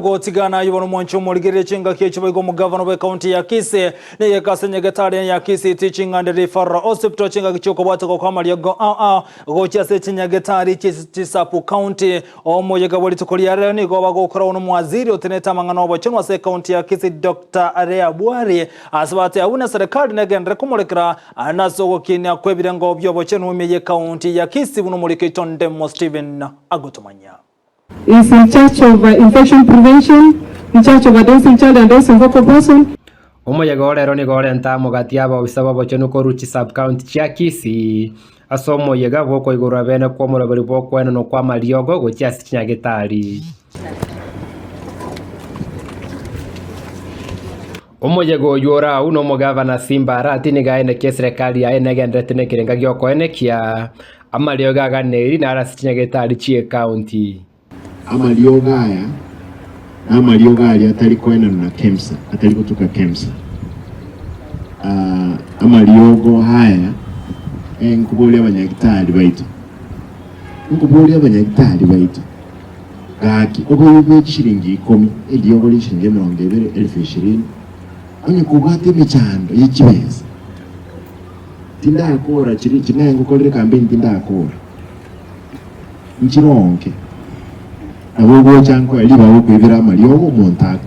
Togotigana ayio bono mwanche omorigererie chingaki echio boigo omogavana bw'ekaunti ya Kisii nigo ase nyagetari ya Kisii Teaching and Referral Hospital chingaki chiokobwateka kwa amariogo ao ao gochia ase chinyagetari chie chisabu county. Omoyega bwe rituko ria rero nigo bagokoragwa nomwaziri otenenete amang'ana obochenu ase ekaunti ya Kisii Doctor Leah Bwari ase bateba buna eserekari negenderere komorekera nase ogokinia kwebirengo biobochenu ime yekaunti ya Kisii buna omoriki oito Ndemo Stephen agotomanyia. Is in charge of infection prevention, in charge of adolescent child and adolescent vocal person. Omoyega o rero nigo orenta amo gati y'abaofisa b'obochenu korwa chisub-county chia Kisii ase omoyega bw'okoigorwa bene kw'omoroberi bw'okoenanwa kw'amariogo gochia ase chinyagetari. Omoyega oyio ore agwo nomogavana Simba Arati nigo aenekia eserekari yaye negendererete nekerenga gi'okoenekia amariogo aganeirie naro ase chinyagetari chi'ecounty. Amariogo aya namariogo aria atari koenanwa na Kemsa, atari gotuka Kemsa. Ah, amariogo aya eh, nkoboria abanyagitari baito, nkoboria abanyagitari baito gaki oboibi bwe chishilingi ikomi, eriogo rie chishilingi emerongo ebere, elfu ishirini, onye kobwate emechando ye chibesa, tindakora chiri chinaye ngokorire campaign tindakora. Nchironke, nabo ogocha nkoe ribaga okoibera amariogo omonto ake.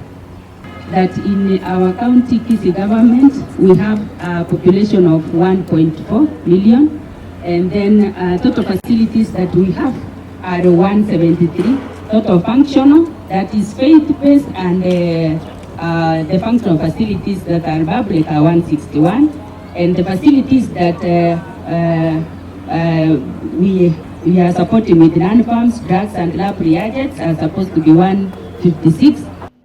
That in our county Kisii government we have a population of 1.4 million and then uh, total facilities that we have are 173 total functional that is faith based and uh, uh, the functional facilities that are public are 161 and the facilities that uh, uh, uh, we, we are supporting with non-farms, drugs and lab reagents are supposed to be 156.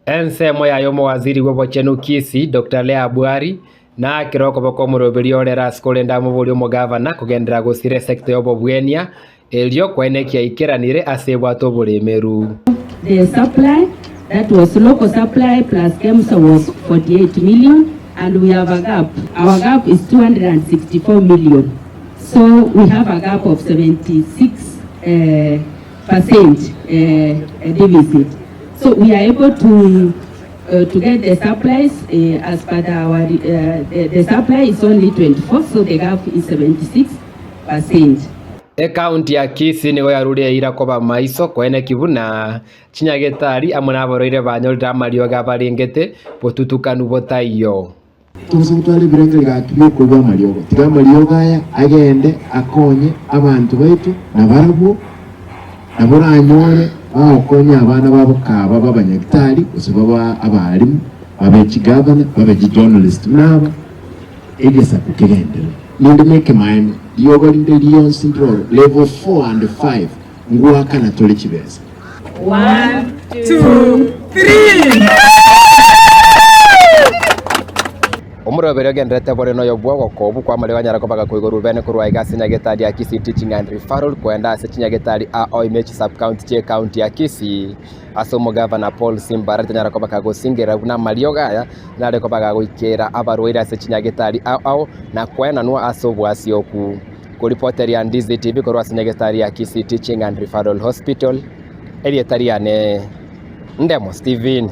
Ensemo yaye omowaziri bw'obochenu Kisii, Doctor Leah Bwari, naakire okoboko omoroberio orere ase korende amoborie omogavana kogenderera gosira esector y'obobwenia erio koenekia aikeranire ase ebwate oboremeru. The supply that was local supply plus KEMSA was 48 million and we have a gap. Our gap is 264 million. So we have a gap of 76 uh, percent uh, deficit. So we are able to uh, to get the supplies uh, as per the, our uh, the, the supply is only 24, so the gap is 76 percent. Ekaunti ya Kisii nigo yarure eira koba maiso koeneki buna chinyagetari amo naborwaire banyorire amariogo abarengete botutukanu botaiyo. Tobasa gotwara ebirengererio gaki bi'okoigwa amariogo. Tiga amariogo aya agende akonye abanto baito, na barabwo nabo oranyore bagokonya abana babo kaba b'abanyagitari, gose babe abalimu, babe chigavana, babe chijournalist buna aba, egesaku kegenderere. Ninde nekemaene, riogo rinde rionsi ndiroro level four and five ngoakana tore chibesa. One, two, three. Omoroberi ogendererete bore noyo bw'ogokobu kw'amariogo anyare koba gakoigorwa bene korwa aiga ase nyagetari ya Kisii Teaching and Referral koenda ase chinyagetari ao ime chisub-county chi'ecounty ya Kisii ase omogavana Paul Simbarati anyare koba kagosingerera buna amariogo aya nare koba gagoikera abarwaire ase chinyagetari ao ao na koenanwa ase obwasioku. Koripoteria Ndizi TV korwa ase nyagetari ya Kisii Teaching and Referral Hospital, erieta riane Ndemo Stephen.